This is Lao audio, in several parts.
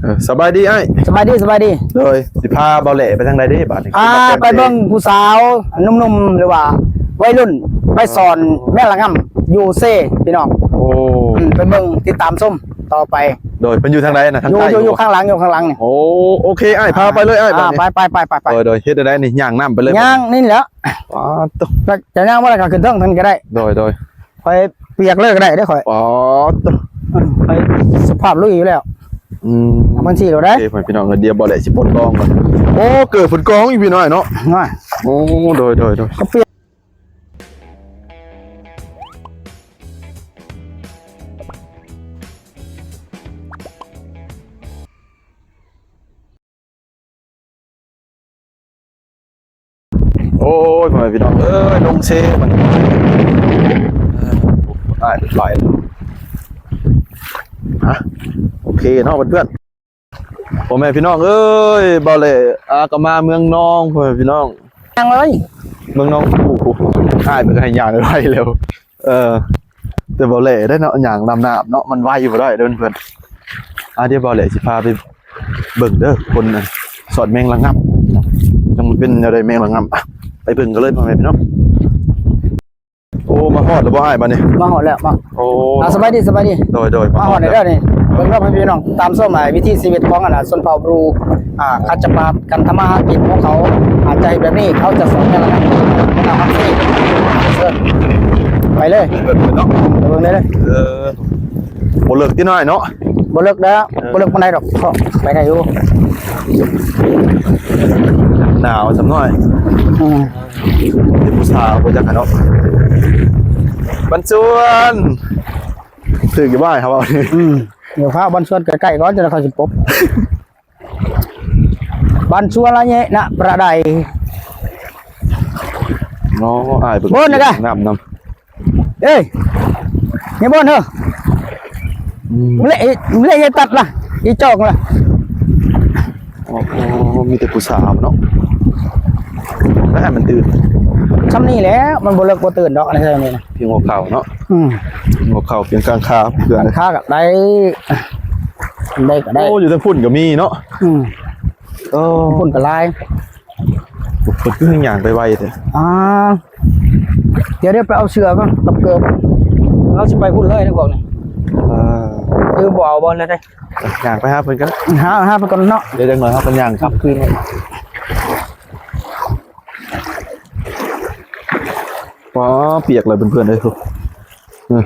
ເອີ ສະບາຍດີອ້າຍ. ສະບາຍດີ ສະບາຍດີ. ໂດຍ ຊິພາເບົາແຫຼໄປທາງໃດເດ້ບາດນີ້? ອ່າ ໄປເບິ່ງຜູ້ສາວໜຸ່ມໆ ຫຼືວ່າໄວລຸ້ນ ໄປສອນແມງລະງ່ຳຢູ່ເຊພີ່ນ້ອງ. ໂອ້ ອືມ ໄປເບິ່ງ ຕິດຕາມຊົມຕໍ່ໄປ. ໂດຍ ເພິ່ນຢູ່ທາງໃດນະ? ທາງໃຕ້ ຢູ່ ຢູ່ ຢູ່ຂ້າງຫຼັງ ຢູ່ຂ້າງຫຼັງນີ້. ໂອ້ ໂອເຄອ້າຍ ພາໄປເລີຍອ້າຍ. ອ່າ ບາດນີ້ ໄປ ໄປ ໄປ ໄປ ໂດຍ ໂດຍ ເຮັດແນວໃດນີ້? ຍ່າງນຳໄປເລີຍ ຍ່າງນີ້ແຫຼະ. ປາດໂທ້ ຈະຍ່າງບໍ່ໄດ້ກໍຂຶ້ນເທິງເພິ່ນກໍໄດ້. ໂດຍ ໂດຍ ຂ້ອຍປຽກເລີຍກໍໄດ້ເດ້ຂ້ອຍ. ປາດໂທ້ ອືມ ຂ້ອຍສະພາບລຸຍຢູ່ແລ້ວ. ອືມ ມັນຊິໂລດໄດ໋. ໂອເຄ ພີ່ນ້ອງ ດຽວບໍ່ໄດ້ຊິປົດກອງກ່ອນ. ໂອ້ ເກີບຜົນກອງຢູ່ພີ່ນ້ອງເນາະ. ໂອ້ ໂດຍ ໂດຍ ໂດຍ ກໍປຽກ. ໂອ້ຍ ພໍ່ແມ່ພີ່ນ້ອງເອີຍ ລົງເຊບັດນີ້. ເອີ ອ້າຍໄປແລ້ວ ຮະ ໂອເຄເນາະເພື່ອນໆ ພໍ່ແມ່ພີ່ນ້ອງເອີຍ ເບົາແຫຼ ອາ ກໍມາເມືອງນອງ ພໍ່ແມ່ພີ່ນ້ອງ. ຍ່າງເລີຍ ເມືອງນອງ ໂອ້ໂຫ ອ້າຍເພິ່ນກໍໃຫ້ຍ່າງໄວໆແລ້ວ. ເອີ ແຕ່ເບົາແຫຼໄດ້ເນາະ ຍ່າງນຳນ້ຳເນາະ ມັນໄວບໍ່ໄດ້ເດີເພື່ອນໆ. ອ່າ ດຽວເບົາແຫຼຊິພາໄປເບິ່ງເດີ ຄົນສອນແມງລະງ່ຳ ຈັ່ງມັນເປັນແນວໃດແມງລະງ່ຳ. ອ່ະ ໄປເບິ່ງກັນເລີຍ ພໍ່ແມ່ພີ່ນ້ອງ. ໂອ້ ມາຮອດແລ້ວບໍ່ອ້າຍບາດນີ້? ມາຮອດແລ້ວ ມາ. ໂອ້ ອ່າ ສະບາຍດີ ສະບາຍດີ. ໂດຍ ໂດຍ ມາຮອດແລ້ວເດີນີ້. ເອີ ເບິ່ງເນາະ ພີ່ນ້ອງ ຕາມຊົມ ອ່າ ວິຖີຊີວິດຂອງ ອັນນ່າ ຊົນເຜົ່າບຣູ ອ່າ ຂາດຈະປາດ ການທຳມາຫາກິນຂອງເຂົາ ອາດຈະເຮັດແບບນີ້ ເຂົາຈະສອນແນວນັ້ນ ເຂົານຳຮັກຊີ. ເຊີນ ໄປເລີຍ ເບິ່ງເນາະ ໄປເບິ່ງເລີຍ. ເອີ ບໍ່ເລິກຕິນ້ອຍເນາະ? ບໍ່ເລິກດອກ. ເອີ ບໍ່ເລິກປານໃດດອກ ເພາະໄປໄດ້ຢູ່. ໜາວສ່ຳນ້ອຍ. ອືມ ເປັນຜູ້ສາວບໍ່ຈັກຫັ້ນເນາະ. ບັນຊວນ ຖືກຢູ່ບໍ່ອ້າຍເຮົາເວົ້ານີ້? ອືມ ດຽວພາບັນຊວນໃກ້ໆກ່ອນ ຈັ່ງເຂົາຊິປົບ. ບັນຊວນລະເຍະນະປະໄດ. ເນາະ ອ້າຍເພິ່ນ ເບິ່ງນະກະ ນ້ຳນຳ. ເອີຍ ນີ້ບ່ອນເຮີ ອືມ ເລະ ເລະ ເລະຕັດລະ ອີຈອກລະ. ໂອ້ໂຫ ມີແຕ່ຜູ້ສາວເນາະ ແລ້ວໃຫ້ມັນຕື່ນ ຊ່ຳນີ້ແຫຼະ ມັນບໍ່ເລິກບໍ່ຕື່ນດອກ ອັນນີ້ ພຽງຫົວເຂົ່າເນາະ. ອືມ ພຽງຫົວເຂົ່າ ພຽງກາງຂາ ກາງຂາກໍໄດ້ ໄດ້ກໍໄດ້. ໂອ້ ຢູ່ທາງພຸ້ນກໍມີເນາະ. ອືມ ເອີ ທາງພຸ້ນກໍຫຼາຍ. ເພິ່ນຄືຍ່າງໄປໄວແທ້? ອ່າ ດຽວ ດຽວໄປເອົາເສື້ອກ່ອນກັບເກີບ ເຮົາຊິໄປພຸ້ນເລີຍນະພວກນີ້. ອ່າ ຄືບໍ່ເອົາບໍ່ແລ້ວເດ້ ຍ່າງໄປຫາເພິ່ນກັນ ຫາ ຫາເພິ່ນກ່ອນເນາະ. ດຽວຈັກໜ້ອຍເຮົາກໍຍ່າງກັບຄືນ. ວ້າ ປຽກເລີຍເພື່ອນໆເອີຍ.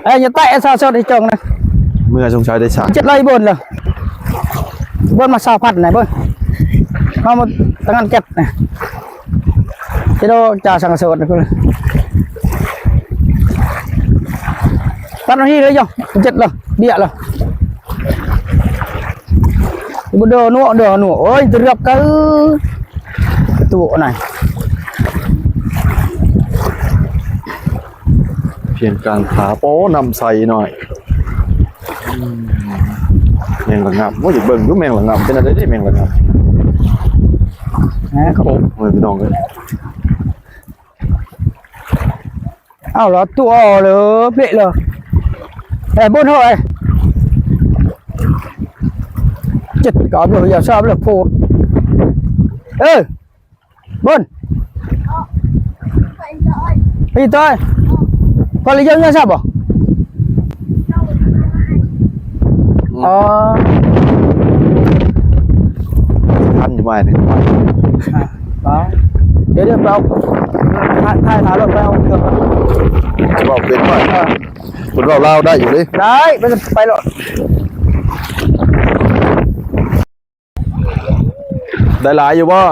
ເອີຍ ຢ່າແຕະຊາວຊົນອີ່ຈ່ອງນະ ເມື່ອສົງໄສໄດ້ສາມ ເຈັດຮ້ອຍບ່ອນລະ ບ່ອນມາຊາວພັນນະ ເບິ່ງ ເຮົາມາຕັ້ງງານແກັດນະ ເຈໂດຈາສັງກະໂສດນະ ຕັດມາທີ່ເລີຍ ເຈັດລະ ເບຍລະ. ບໍ່ເດີໜວກ ເດີໜວກ ໂອ້ຍ ຕະເລືອບກະ ໂຕນະ ພຽງກາງຂາ. ໂອ້ ນ້ຳໃສໜ້ອຍ. ອືມ ແມງລະງ່ຳ ໂອ້ຍ ຢາກເບິ່ງຢູ່ແມງລະງ່ຳ ເປັນອັນໃດເດ້ແມງລະງ່ຳ. ໂອ້ຍ ພີ່ນ້ອງເອີຍ. ເອົາລະ ຕົວເລີເປະເລີ ແຕ່ບຸນເຮີ້ຍ ເຈັດກາບເລີ ຢ່າຊາບເລີໂພດ ເອີ ບຸນ ໄປຕໍ່ ພໍລະ ຢ່າຊາບບໍ່? ອໍ ທັນຢູ່ບໍ່ນີ້? ອ່າ ດຽວ ດຽວໄປເອົາ ຖ່າຍ ຖ່າຍ ຖ່າຍລົດໄປເອົາເຄື່ອງກ່ອນ. ເວົ້າເປັນບໍ່? ເອີ ເພິ່ນເວົ້າລາວໄດ້ຢູ່ເດ້. ໄດ້ ໄປ ໄປໂລດ. ໄດ້ຫຼາຍຢູ່ບໍ່?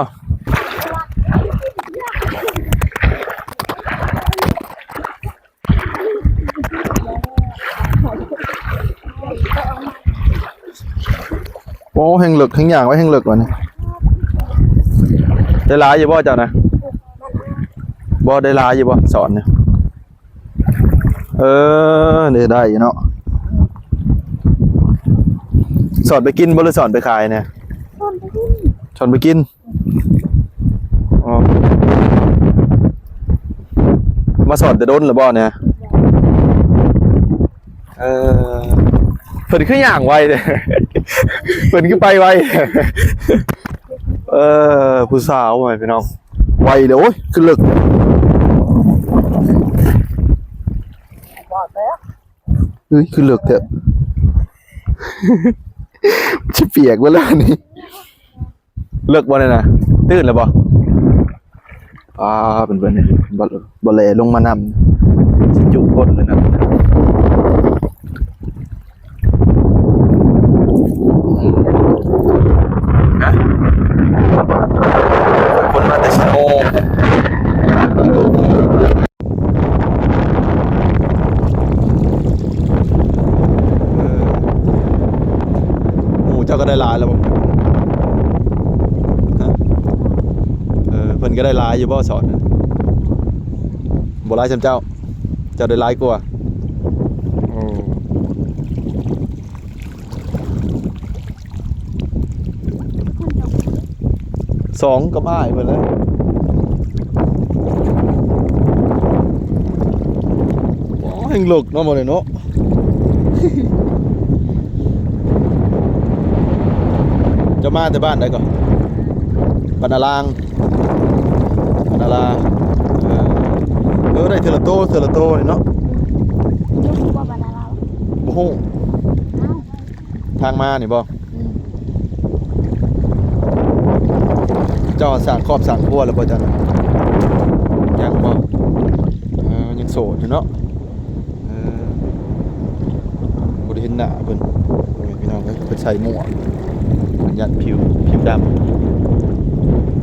ໂອ້ ແຮ່ງເລິກ ແຮ່ງຍ່າງໄວ້ແຮ່ງເລິກບັດນີ້. ໄດ້ຫຼາຍຢູ່ບໍ່ເຈົ້ານະ? ບໍ່ ໄດ້ຫຼາຍຢູ່ບໍ່? ສອນນີ້ ເອີ ໄດ້ ໄດ້ຢູ່ເນາະ. ສອນໄປກິນບໍ່ ຫຼືສອນໄປຂາຍແດ່? ສອນໄປກິນ ສອນໄປກິນ. ອໍ ມາສອນແຕ່ດົນແລ້ວບໍ່ນີ້? ເອີ ເພິ່ນຄືຍ່າງໄວເດ້. ເພິ່ນຄືໄປໄວ. ເອີ ຜູ້ສາວ ພໍ່ແມ່ພີ່ນ້ອງ ໄວເລີຍ. ໂອ້ຍ ຄືເລິກ ເອີຍ ຄືເລິກແທ້ ຊິປຽກເບິດແລ້ວນີ້. ເລິກບໍ່ນີ້ນະ? ຕື່ນແລ້ວບໍ່? ອ່າ ເພິ່ນ ເພິ່ນ ບໍ່ ບໍ່ແລລົງມານຳ ຊິຈຸຄົນເລີຍນະ. ຄົນມາແຕ່ຊະໂນ. ເອີ ໝູ່ເຈົ້າກໍໄດ້ຫຼາຍແລ້ວບໍ່? ຮະ? ເອີ ເພິ່ນກໍໄດ້ຫຼາຍຢູ່ບໍ່ສອນ? ບໍ່ຫຼາຍສ່ຳເຈົ້າ? ເຈົ້າໄດ້ຫຼາຍກວ່າ? ໂອ້. ສອງກັບອ້າຍເພິ່ນເລີຍ. ໂອ້ ແຮ່ງເລິກເນາະ ໝ່ອງນີ້ເນາະ. ເຈົ້າມາແຕ່ບ້ານໃດກໍ? ບັນນາລາງ. ບັນນາລາ. ເອີ ເອີ ໄດ້ເທື່ອລະໂຕ ເທື່ອລະໂຕນີ້ເນາະ. ບໍ່ຮູ້. ທາງມານີ້ບໍ່? ອືມ. ເຈົ້າສ້າງຄອບສ້າງຄົວແລ້ວບໍ່ເຈົ້ານະ? ຍັງບໍ່? ເອີ ຍັງໂສດຢູ່ເນາະ. ເອີ ບໍ່ໄດ້ເຫັນໜ້າເພິ່ນ ໂອ້ຍ ພີ່ນ້ອງເອີຍ. ເພິ່ນໃສ່ໝວກ ເພິ່ນຢ້ານຜິວ ຜິວດຳ.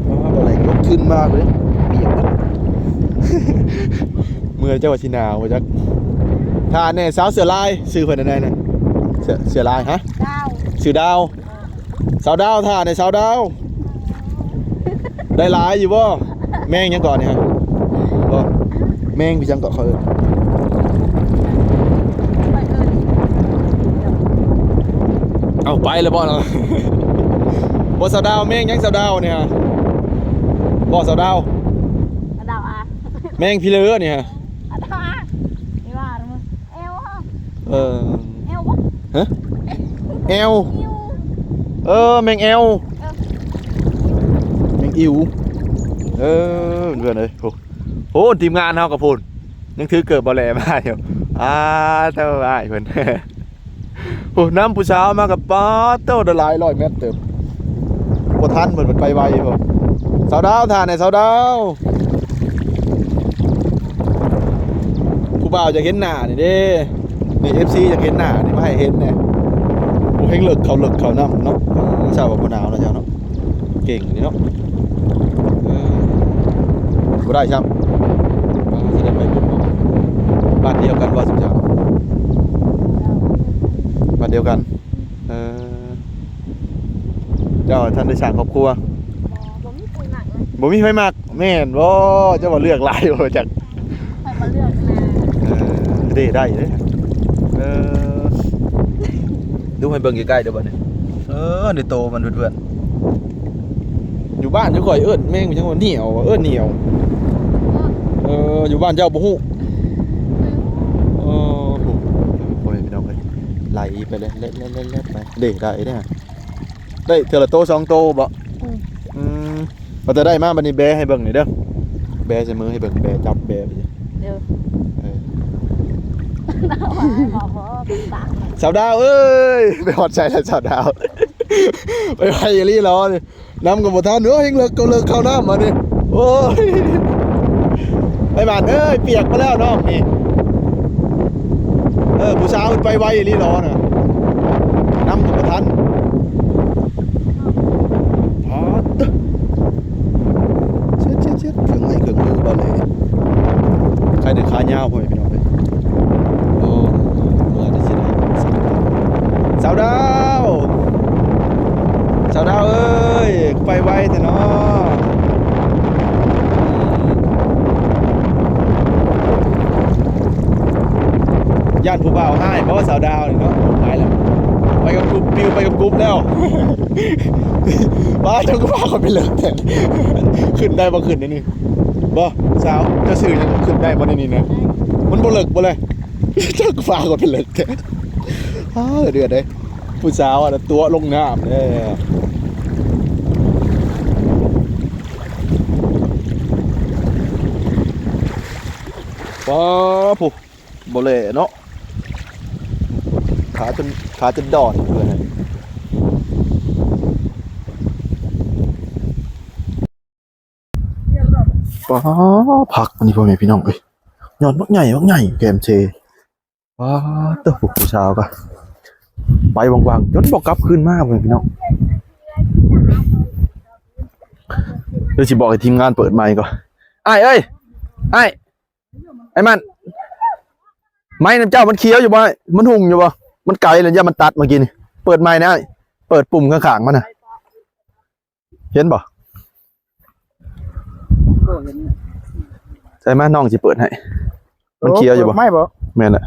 ອ້າ ບໍ່ໄດ້ ລົງທຶນມາເລີຍ ປຽກເບິດ. ເມື່ອຍ ເຈົ້າວ່າຊິໜາວບໍ່ຈັກ. ຖ້າແດ່ ສາວເສື້ອລາຍ ຊື່ເພິ່ນອັນໃດນະ? ເສື້ອ ເສື້ອລາຍ. ຮະ? ດາວ. ຊື່ດາວ. ສາວດາວ ຖ້າແດ່ ສາວດາວ. ໄດ້ຫຼາຍຢູ່ບໍ່? ແມງຫຍັງເກາະນີ້? ບໍ່ ແມງອີຫຍັງເກາະ ເຂົາເອີ້ນ. ເອົ້າ ໄປແລ້ວບໍ່ລະ? ບໍ່ ສາວດາວ ແມງຫຍັງ ສາວດາວນີ້? ບໍ່ ສາວດາວ ດາວອາ ແມງພີເລີນີ້. ດາວອາ ນີ້ວ່າ ແອວ. ເອີ ແອວບໍ່? ຮະ? ແອວ. ເອີ ແມງແອວ. ເອີ ແມງອິວ. ເອີ ເພື່ອນເອີຍ ໂອ້ ໂອ້ ທີມງານເຮົາກໍພຸ້ນ ຍັງຖືເກີບບໍ່ແຫຼມາຢູ່. ອາ ເຈົ້າອ້າຍເພິ່ນ ໂອ້ ນຳຜູ້ສາວມາກັບ ປາດໂທ້ ໄດ້ຫຼາຍຮ້ອຍແມັດເຕີບ. ບໍ່ທັນເພິ່ນ ເພິ່ນໄປໄວພຸ້ນ. ສາວດາວ ຖ້າແດ່ ສາວດາວ. ຜູ້ບ່າວຢາກເຫັນໜ້ານີ້ເດ້ ນີ້ ເອັຟຊີ ຢາກເຫັນໜ້ານີ້ ມາໃຫ້ເຫັນແດ່. ໂອ້ ແຮ່ງເລິກ ເຂົາເລິກເຂົ້ານຳເນາະ. ຊາວວ່າບໍ່ໜາວເນາະເຈົ້າເນາະ ເກັ່ງນີ້ເນາະ. ເອີ ບໍ່ໄດ້ຊ້ຳ. ອ່າ ຊິໄດ້ໄປບຸນເນາະ ບ້ານດຽວກັນບໍ່ ຊຸມເຈົ້າ? ບ້ານດຽວກັນ. ເອີ ເຈົ້າທັນໄດ້ສ້າງຄອບຄົວ? ບໍ່ ບໍ່ມີໃຜມັກເລີຍ. ບໍ່ມີໃຜມັກ ແມ່ນບໍ່? ເຈົ້າວ່າເລືອກຫຼາຍບໍ່ຈັກ. ຂ້ອຍບໍ່ເລືອກນະ. ເອີ ເດ້ ໄດ້ເດ້. ເອີ ດູໃຫ້ເບິ່ງໃກ້ໆເດີບັດນີ້. ເອີ ໃນໂຕມັນເພື່ອນໆ. ຢູ່ບ້ານຢູ່ຂ້ອຍເອີ້ນແມງຫຍັງວ່າໜຽວ ເອີ້ນໜຽວ. ເອີ ຢູ່ບ້ານເຈົ້າບໍ່ຮູ້. ເອີ ໂອ້ ໂອ້ຍ ພີ່ນ້ອງເອີຍ ໄຫຼໄປເລີຍ ແລ່ນໆໆໄປ. ເດ້ ໄດ້ເດ້. ໄດ້ເທື່ອລະໂຕສອງໂຕບໍ່? ອືມ ອືມ. ວ່າແຕ່ໄດ້ມາບັດນີ້ແບໃຫ້ເບິ່ງນີ້ເດີ ແບໃສ່ມືໃຫ້ເບິ່ງ ແບຈັບແບໄປ. ເອີ ເອີ ສາວດາວເອີຍ ໄປຮອດໃສແລ້ວສາວດາວ? ໄປໄວອີ່ຫຼີເນາະ ນຳກໍບໍ່ທັນ. ໂອ້ຍ ເລິກກໍເລິກເຂົ້ານ້ຳບັດນີ້. ໂອ້ຍ ໄອ້ບ້ານເອີຍ ປຽກມາແລ້ວນ້ອງນີ້. ເອີ ຜູ້ສາວເພິ່ນໄປໄວອີ່ຫຼີເນາະ ນຳກໍບໍ່ທັນ. ປາດເຕີ ເຈັດໆໆ ເຄື່ອງໄມ້ເຄື່ອງມືບໍ່ເລີຍ. ໃສ່ແຕ່ຂາຍາວ ພໍ່ແມ່ພີ່ນ້ອງເອີຍ. ໂອ້ ເມື່ອໄດ້ຊິໄດ້ ສາວດາວ ສາວດາວເອີຍ ໄປໄວແທ້ເນາະ. ຢ້ານຜູ້ບ່າວຮ້າຍບໍ່ ສາວດາວນີ້ເນາະ? ໄປແລ້ວ ໄປກັບກຸບ ປິວໄປກັບກຸບແລ້ວ. ປ້າ ເຈົ້າກໍພາຂ້ອຍໄປເລີກແທ້ ຂຶ້ນໄດ້ບໍ່ ຂຶ້ນໃນນີ້ບໍ່? ສາວ ເຈົ້າຊື່ຫຍັງ? ຂຶ້ນໄດ້ບໍ່ໃນນີ້ນະ? ມັນບໍ່ເລິກບໍ່ເລີຍ? ເຈົ້າກໍພາຂ້ອຍໄປເລິກແທ້. ອ້າ ເດືອດເດ້. ຜູ້ສາວອັນຕົວະລົງນ້ຳແລ້ວ. ປ້າ ຜູ້ ບໍ່ແລເນາະ ຂາຈົນ ຂາຈົນດອນເພິ່ນ. ປ້າ ຜັກອັນນີ້ ພໍ່ແມ່ພີ່ນ້ອງເອີຍ ຍອດບັກໃຫຍ່ ບັກໃຫຍ່ ແກມເຊ. ປ້າ ເຕີ ຜູ້ສາວກະໄປວັງໆ ຈົນບໍ່ກັບຄືນມາ ພໍ່ແມ່ພີ່ນ້ອງ. ດຽວຊິບອກໃຫ້ທີມງານເປີດໄມກ່ອນ. ອ້າຍເອີຍ ອ້າຍ ອ້າຍມັນ ໄມນຳເຈົ້າມັນຂຽວຢູ່ບໍ່? ມັນຮຸ່ງຢູ່ບໍ່? ມັນໄກແລ້ວ ຢ້ານມັນຕັດເມື່ອກີ້ນີ້. ເປີດໄມແດ່ອ້າຍ ເປີດປຸ່ມຂ້າງໆມັນນະ. ເຫັນບໍ່? ບໍ່ເຫັນ. ໃສ່ມາ ນ້ອງຊິເປີດໃຫ້. ມັນຂຽວຢູ່ບໍ່? ເປີດໄມບໍ່? ແມ່ນແຫຼະ.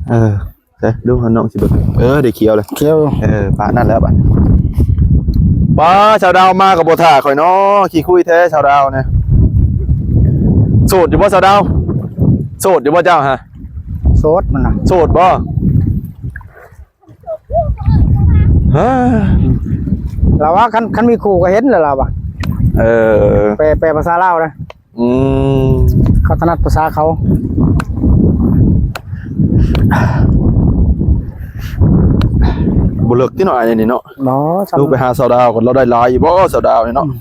ເອີ ໃສ່ດູ ນ້ອງຊິເບິ່ງ. ເອີ ໄດ້ຂຽວແລ້ວ ຂຽວ. ເອີ ປານນັ້ນແລ້ວບາດ. ປ້າ ສາວດາວມາກໍບໍ່ຖ້າຂ້ອຍເນາະ. ຂີ້ຄຸຍແທ້ສາວດາວນີ້. ໂສດຢູ່ບໍ່ສາວດາວ? ໂສດຢູ່ບໍ່ເຈົ້າຫະ? ໂສດມັນນະ. ໂສດບໍ່? ຮະ ລາວວ່າຄັນ ຄັນມີຄູ່ກໍເຫັນແລ້ວລາວວ່າ. ເອີ ແປ ແປພາສາລາວນະ. ອືມ ເຂົາຖະໜັດພາສາເຂົາ. ບໍ່ເລິກຕິເນາະ ອັນນີ້ເນາະ. ບໍ່ ລູກໄປຫາສາວດາວກ່ອນ ລາວໄດ້ຫຼາຍຢູ່ບໍ່ສາວດາວນີ້ເນາະ. ອືມ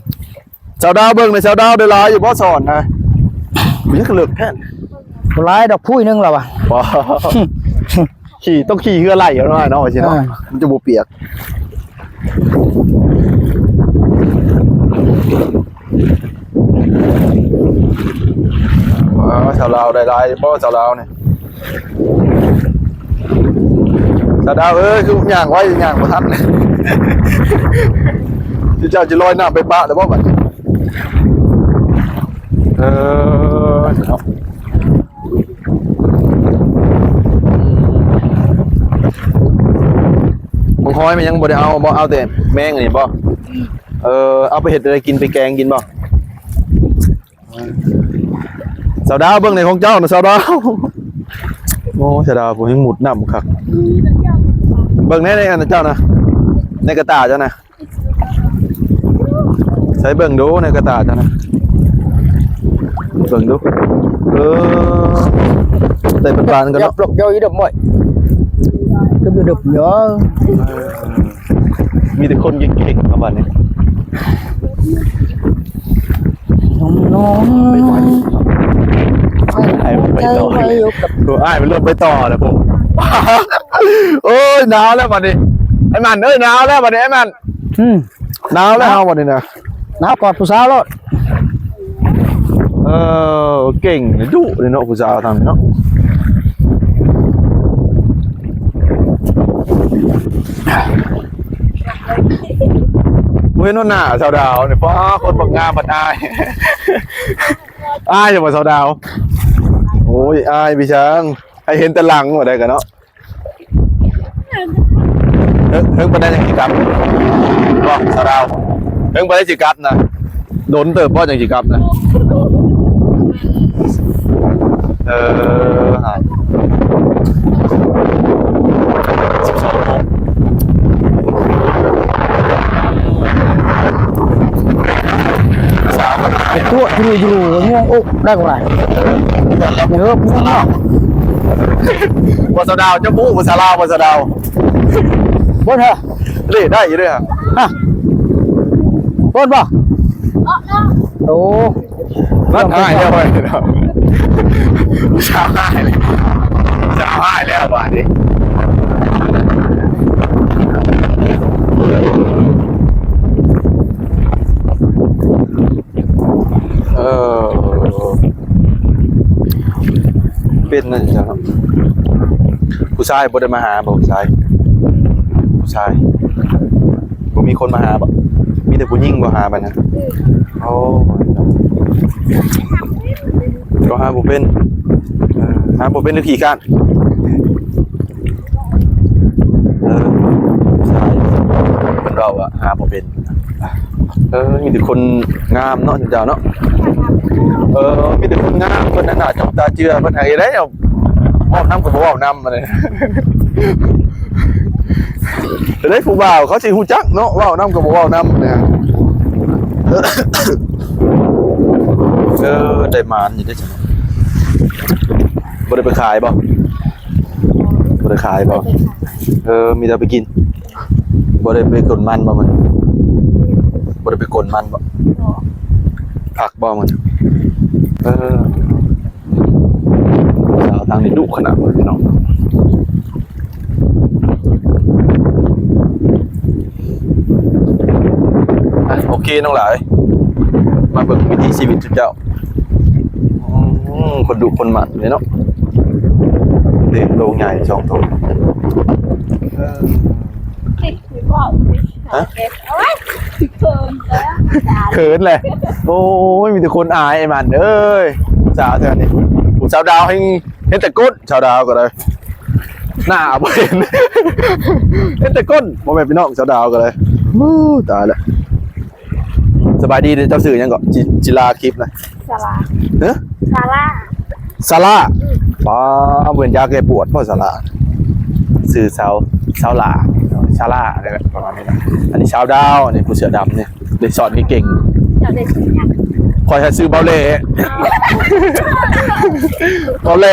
ສາວດາວເບິ່ງແດ່ ສາວດາວໄດ້ຫຼາຍຢູ່ບໍ່ສອນນະ? ບໍ່ຢາກເລິກແທ້. ບໍ່ຫຼາຍດອກ ພູຍໜຶ່ງລາວວ່າ. ບໍ່ ຂີ່ ຕ້ອງຂີ່ເຮືອໄລ່ເອົາໜ້ອຍເນາະ ວ່າຊີ້ເນາະ. ເອີ ມັນຈະບໍ່ປຽກ. ວ້າວ ສາວລາວໄດ້ຫຼາຍບໍ່ສາວລາວນີ້? ສາວດາວເອີຍ ຄືຍ່າງໄວ ຍ່າງບໍ່ທັນ. ເຈົ້າຈະລອຍນ້ຳໄປປະແລ້ວບໍ່ບັດນີ້? ເອີ ເນາະ. ບັກຫອຍມັນຍັງບໍ່ໄດ້ເອົາບໍ່? ເອົາແຕ່ແມງອັນນີ້ບໍ່? ເອີ ເອົາໄປເຮັດແນວໃດກິນ? ໄປແກງກິນບໍ່? ສາວດາວ ເບິ່ງໃນຂອງເຈົ້ານະ ສາວດາວ. ໂອ້ ສາວດາວ ຜູ້ຍັງມຸດນ້ຳຄັກ. ເບິ່ງແດ່ໃນອັນເຈົ້ານະ ໃນກະຕ່າເຈົ້ານະ. ໃສ່ເບິ່ງດູໃນກະຕ່າເຈົ້ານະ ເບິ່ງດູ. ເອີ ໄດ້ປານໆກັນເນາະ. ຢາກຫຼົກເຈົ້າອີດອກໝ້ອຍ ຄືບໍ່ດັບເນາະ. ມີແຕ່ຄົນເກັ່ງໆເນາະບັດນີ້. ນ້ອງໆ ອ້າຍມັນໄປຕໍ່ ອ້າຍມັນເລີ່ມໄປຕໍ່ແລ້ວ. ໂອ້ຍ ໜາວແລ້ວບັດນີ້ ອ້າຍມັນເອີຍ ໜາວແລ້ວບັດນີ້ ອ້າຍມັນ. ອືມ ໜາວແລ້ວເຮົາບັດນີ້ນະ ໜາວກອດຜູ້ສາວໂລດ. ເອີ ເກັ່ງດຸເດ້ເນາະ ຜູ້ສາວທາງນີ້ເນາະ. ບໍ່ເຫັນຫົວໜ້າສາວດາວນີ້ ປ້າ ຄົນບັກງາມບັດອາຍ ອາຍຢູ່ບໍ່ສາວດາວ? ໂອ້ຍ ອາຍພີ່ຊ້າງ ໃຫ້ເຫັນແຕ່ຫຼັງວ່າໄດ້ກະເນາະ. ເຖິງ ເຖິງປານໃດຈັ່ງຊິກັບບໍ່ສາວດາວ? ເຖິງປານໃດຊິກັບນະ? ດົນເຕີບບໍ່ຈັ່ງຊິກັບນະ? ເອີ ສິບສອງໂມງ ໄປຕົວະຢູ່ ຢູ່ ງ່ວງ ໂອ້ ໄດ້ບໍ່ໄດ້ ເອີ ງ່ວງເນາະ. ບໍ່ສາວດາວ ເຈົ້າຮູ້ພາສາລາວບໍ່ສາວດາວ? ບໍ່ເທີ ເລໄດ້ຢູ່ເດ້. ຮະ ບໍ່ບໍ່ ໂອ້ ມັນຫາຍແລ້ວ ສາວຫາຍແລ້ວ ສາວຫາຍແລ້ວບາດນີ້. ເອີ ເປັນນັ້ນຈ້ະເນາະ. ຜູ້ຊາຍບໍ່ໄດ້ມາຫາບໍ່? ຜູ້ຊາຍ ຜູ້ຊາຍ ບໍ່ມີຄົນມາຫາບໍ່? ມີແຕ່ຜູ້ຍິງບໍ່ຫາປານນັ້ນ. ໂອ້ ກໍຫາບໍ່ເປັນ ເອີ ຫາບໍ່ເປັນ ຫຼື ຂີ້ຄ້ານ? ເອີ ຜູ້ຊາຍເພິ່ນເວົ້າວ່າຫາບໍ່ເປັນ. ເອີ ມີແຕ່ຄົນງາມເນາະ ເຈົ້າເນາະ. ເອີ ມີແຕ່ຄົນງາມ ເພິ່ນໜ້າຈົບຕາເຈື່ອ ເພິ່ນຫາກເຮັດໄດ້ ເວົ້ານຳກໍບໍ່ເວົ້ານຳ ອັນນີ້. ໄດ້ ຜູ້ບ່າວເຂົາຊິຮູ້ຈັກເນາະ ເວົ້ານຳກໍບໍ່ເວົ້ານຳນະ. ເອີ ໄດ້ໝານຢູ່ເດ້. ບໍ່ໄດ້ໄປຂາຍບໍ່? ບໍ່ໄດ້ຂາຍບໍ່? ເອີ ມີແຕ່ໄປກິນ. ບໍ່ໄດ້ໄປກົນມັນບໍ່ມື້ນີ້? ບໍ່ໄດ້ໄປກົນມັນບໍ່? ພັກບໍ່ມື້ນີ້? ເອີ ສາວທາງນີ້ດຸຂະໜາດ ພີ່ນ້ອງ. ອ່ະ ໂອເຄ ນ້ອງຫຼ້າເອີຍ ມາເບິ່ງວິຖີຊີວິດເຈົ້າ. ອືມ ຄົນດຸຄົນໝັ່ນເດ້ເນາະ ເດ້ໂຕໃຫຍ່ສອງໂຕ. ເອີ ຮະ? ເຂີນແຫຼະ. ໂອ້ຍ ມີແຕ່ຄົນອາຍ ໄອ້ມັນເອີຍ. ສາວແຖວນີ້ ຜູ້ສາວດາວແຮ່ງເຫັນແຕ່ກົ້ນ ສາວດາວກໍໄດ້ ໜ້າບໍ່ເຫັນ ເຫັນແຕ່ກົ້ນ ພໍ່ແມ່ພີ່ນ້ອງ. ສາວດາວກໍໄດ້. ໂອ້ ຕາຍແລ້ວ. ສະບາຍດີເດີ. ເຈົ້າຊື່ຫຍັງເກາະ? ຊິ ຊິລາຄລິບນະ. ສາລາ. ຮະ? ສາລາ. ສາລາ. ອືມ. ປ້າ ເປັນຢາແກ້ປວດບໍ່ສາລາ? ຊື່ສາວ ສາວຫຼ້າ ສາລາ ອະໄລປະມານນີ້ນະ. ອັນນີ້ສາວດາວ ອັນນີ້ຜູ້ເສື້ອດຳນີ້ ໄດ້ສອນເກັ່ງໆ. ເຈົ້າໄດ້ຊື່ຫຍັງ? ຂ້ອຍຫາຊື່ເບົາແຫຼ. ເບົາແຫຼ.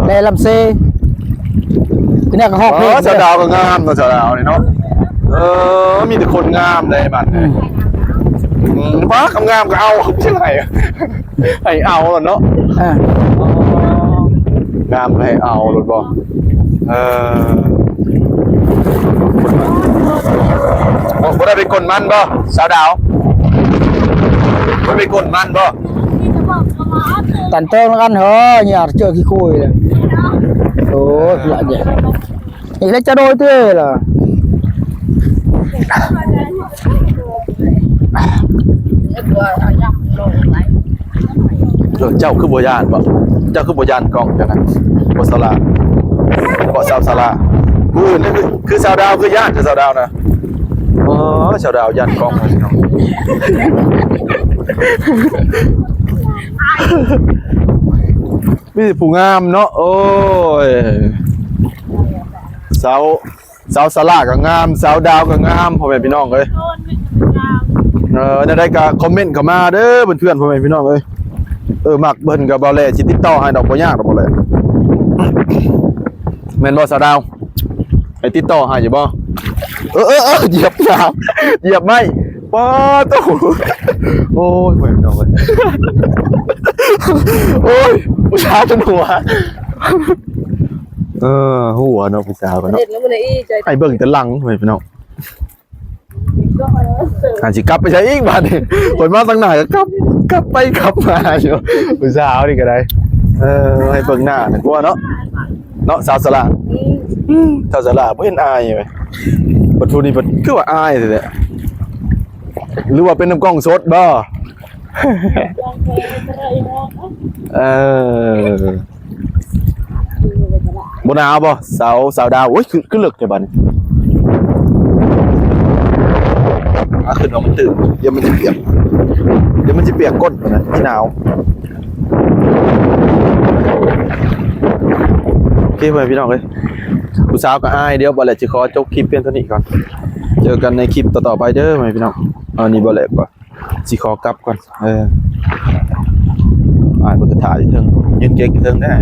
ແລລຳເຊ ຄືແນວກະຮອກເພງ. ອໍ ສາວດາວກໍງາມເນາະ ສາວດາວນີ້ເນາະ. ເອີ ມີແຕ່ຄົນງາມໃດບັດນີ້. ອືມ ອືມ ປ້າ ງາມໆກໍເອົາ ຈັ່ງໃດ ໃຫ້ເອົາແລ້ວເນາະ. ອ່າ ອໍ ງາມໃຫ້ເອົາໂລດບໍ່? ເອີ ບໍ່ ບໍ່ໄດ້ໄປກົນມັນບໍ່ ສາວດາວ? ບໍ່ໄດ້ໄປກົນມັນບໍ່? ຕັນເຕີງແລ້ວກັນເຮີ ຍາກເຈີຂີ້ໂຄຍເລີຍ. ໂອ້ຍ ລະເດ ອີກແລ້ວຈະໂດຍເຕີລະ. ເອີ ເຈົ້າຄືບໍ່ຢ້ານບໍ່? ເຈົ້າຄືບໍ່ຢ້ານກ້ອງຈັ່ງນັ້ນ? ບໍ່ສາລາ ບໍ່ສາວສາລາ ຜູ້ອື່ນຄື ຄືສາວດາວຄືຢ້ານ ຄືສາວດາວນະ. ອໍ ສາວດາວຢ້ານກ້ອງ ມີແຕ່ຜູ້ງາມເນາະ. ໂອ້ຍ ສາວ ສາວສາລາກໍງາມ ສາວດາວກໍງາມ ພໍ່ແມ່ພີ່ນ້ອງເອີຍ. ເອີ ແນວໃດກໍຄອມເມັນເຂົ້າມາເດີເພື່ອນໆ ພໍ່ແມ່ພີ່ນ້ອງເອີຍ. ເອີ ມັກເພິ່ນກໍເບົາແຫຼຊິຕິດຕໍ່ໃຫ້ດອກ ບໍ່ຍາກດອກ ເບົາແຫຼ ແມ່ນບໍ່ສາວດາວ? ໃຫ້ຕິດຕໍ່ໃຫ້ຢູ່ບໍ່? ເອີ ເອີ ເອີ ຢຽບສາວ ຢຽບໄມ້ ປ້າໂຕ. ໂອ້ຍ ໂອ້ຍ ໂອ້ຍ ຜູ້ສາວຈົນຫົວ ເອີ ຫົວເນາະ ຜູ້ສາວກໍເນາະ. ໃຫ້ເບິ່ງແຕ່ຫຼັງ ພີ່ນ້ອງ. ອັນຊິກັບໄປໃສອີກບາດນີ້? ຂ້ອຍມາທາງໜ້າກໍກັບ ກັບໄປກັບມາຢູ່ ຜູ້ສາວນີ້ກໍໄດ້. ເອີ ໃຫ້ເບິ່ງໜ້າໜ້າກົວເນາະ ເນາະ ສາວສາລາ. ອືມ ສາວສາລາບໍ່ເຫັນອາຍເວີຍ ບັດຜູ້ນີ້ບັດຄືວ່າອາຍແທ້ໆ ຫຼືວ່າເປັນນຳກ້ອງສົດບໍ່? ເອີ ບໍ່ໜາວບໍ່ ສາວ ສາວດາວ? ໂອ້ຍ ຄື ຄືເລິກແທ້ບາດນີ້. ອາ ຂຶ້ນມາມັນຕື່ນ ດຽວມັນຊິປຽກ ດຽວມັນຊິປຽກກົ້ນພຸ້ນນະ ຊິໜາວ. ໂອເຄ ພໍ່ແມ່ພີ່ນ້ອງເອີຍ ຜູ້ສາວກໍອາຍ. ດຽວບໍ່ແຫຼຊິຂໍຈົບຄລິບພຽງເທົ່ານີ້ກ່ອນ ເຈີກັນໃນຄລິບຕໍ່ໆໄປເດີ ພໍ່ແມ່ພີ່ນ້ອງ. ອັນນີ້ບໍ່ແຫຼກໍ ຊິຂໍກັບກ່ອນ. ເອີ ອ້າຍເພິ່ນກໍຖ້າຢູ່ເທິງ ຢືນເກັກຢູ່ເທິງແດ່.